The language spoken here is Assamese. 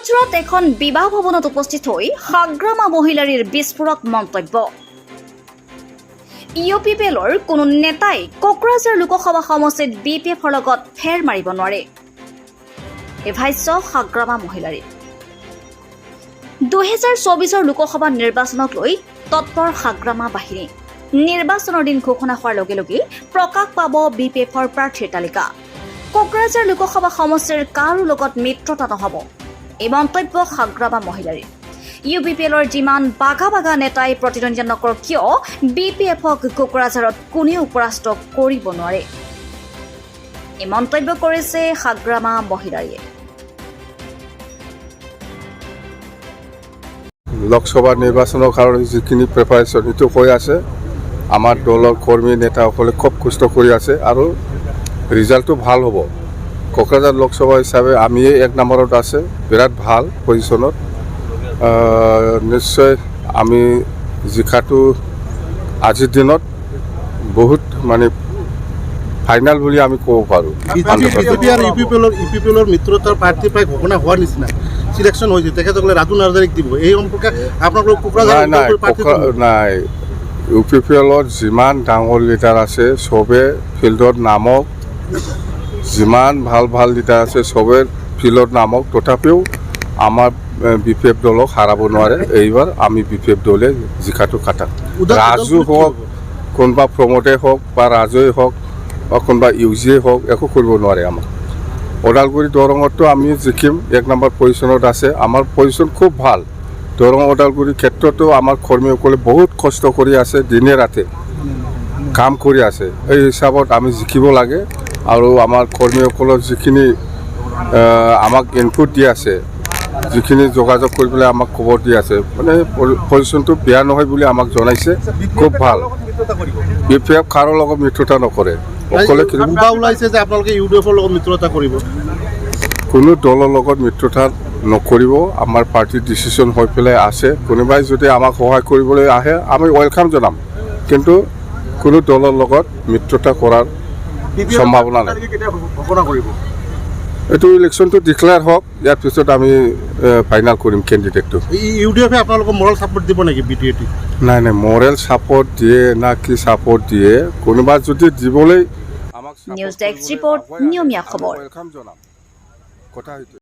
পৰ্বতঝোৰাত এখন বিবাহ ভৱনত উপস্থিত হৈ হাগ্ৰামা মহিলাৰীৰ বিস্ফোৰক মন্তব্য। ইউ পি পি এলৰ কোনো নেতাই কোকৰাঝাৰ লোকসভা সমষ্টিত বি পি এফৰ লগত ফেৰ মাৰিব নোৱাৰে, এই ভাষ্য হাগ্ৰামা মহিলাৰীৰ। 2024ৰ লোকসভা নিৰ্বাচনক লৈ তৎপৰ হাগ্ৰামা বাহিনী। নিৰ্বাচনৰ দিন ঘোষণা হোৱাৰ লগে লগে প্ৰকাশ পাব বি পি এফৰ প্ৰাৰ্থীৰ তালিকা। কোকৰাঝাৰ লোকসভা সমষ্টিৰ কাৰো লগত মিত্ৰতা নহ'ব, এই মন্তব্য হাগ্ৰামা মহিলাৰীৰ। ইউ পি পি এলৰ যিমান বাঘা বাঘা নেতাই প্ৰতিদ্বন্দ্বিতা নকৰক কিয়, বি পি এফক কোকৰাঝাৰত কোনেও পৰাস্ত কৰিব নোৱাৰে, এই মন্তব্য কৰিছে হাগ্ৰামা মহিলাৰীয়ে। লোকসভা নিৰ্বাচনৰ কাৰণে যিখিনি প্ৰিপাৰেশ্যন, সেইটো হৈ আছে। আমাৰ দলৰ কৰ্মী নেতাসকলে খুব কষ্ট কৰি আছে আৰু ৰিজাল্টটো ভাল হ'ব। কোকৰাঝাৰ লোকসভা হিচাপে আমিয়ে এক নম্বৰত আছে, বিৰাট ভাল পজিশ্যনত। নিশ্চয় আমি জিকাটো আজিৰ দিনত বহুত মানে ফাইনেল বুলি আমি ক'ব পাৰোঁ। বিজেপি আৰু ইউ পি পি এলৰ মিত্ৰতাৰ প্ৰাৰ্থী প্ৰায় ঘোষণা হোৱাৰ নিচিনা চিলেকশ্যন হৈছে। তেখেতসকলে ৰাজু নাৰ্জাৰীক দিব। এই সম্পৰ্কে আপোনালোকৰ কোকৰাঝাৰ নাই নাই প্ৰাৰ্থী নাই, ইউ পি পি এলত যিমান ডাঙৰ লিডাৰ আছে, চবে ফিল্ডত নামক। যিমান ভাল ভাল লিডাৰ আছে, চবে ফিল্ডত নামক, তথাপিও আমাৰ বি পি এফ দলক হাৰাব নোৱাৰে। এইবাৰ আমি বি পি এফ দলে জিকাটো খাটাং। ৰাজু হওক, কোনোবা প্ৰমোদে হওক বা ৰাজুৱে হওক বা কোনোবা ইউ জিয়ে হওক, একো কৰিব নোৱাৰে আমাক। ওদালগুৰি, দৰঙততো আমি জিকিম, এক নম্বৰ পজিশ্যনত আছে। আমাৰ পজিশ্যন খুব ভাল। দৰং, ওদালগুৰিৰ ক্ষেত্ৰতো আমাৰ কৰ্মীসকলে বহুত কষ্ট কৰি আছে, দিনে ৰাতে কাম কৰি আছে। এই হিচাপত আমি জিকিব লাগে আৰু আমাৰ কৰ্মীসকলৰ যিখিনি আমাক ইনপুট দি আছে, যিখিনি যোগাযোগ কৰি পেলাই আমাক খবৰ দি আছে, মানে পজিশ্যনটো বেয়া নহয় বুলি আমাক জনাইছে, খুব ভাল। বি পি এফ কাৰো লগত মিত্ৰতা নকৰে, অকলে কিন্তু বোবা ওলাইছে যে আপোনালোকে ইউ ডি এফৰ লগত মিত্ৰতা কৰিব। কোনো দলৰ লগত মিত্ৰতা নকৰিব। আমাৰ পাৰ্টীৰ ডিচিশ্যন হৈ পেলাই আছে। কোনোবাই যদি আমাক সহায় কৰিবলৈ আহে, আমি welcome জনাম, কিন্তু কোনো দলৰ লগত মিত্ৰতা কৰাৰ সম্ভাৱনা নাই। ঘোষণা কৰিব? এইটো ইলেকশ্যনটো ডিক্লেয়াৰ হওক, ইয়াৰ পিছত আমি ফাইনেল কৰিম কেণ্ডিডেটটো। ইউ ডি এফে আপোনালোকক মৰেল ছাপৰ্ট দিব নেকি বি টি এ টি? নাই নাই, মৰেল ছাপৰ্ট দিয়ে না কি ছাপৰ্ট দিয়ে, কোনোবা যদি দিবলৈ আমাক নিউজ ডেস্ক ৰিপৰ্ট, নিয়মীয়া খবৰ। Welcome জনাম, কথা সেইটো।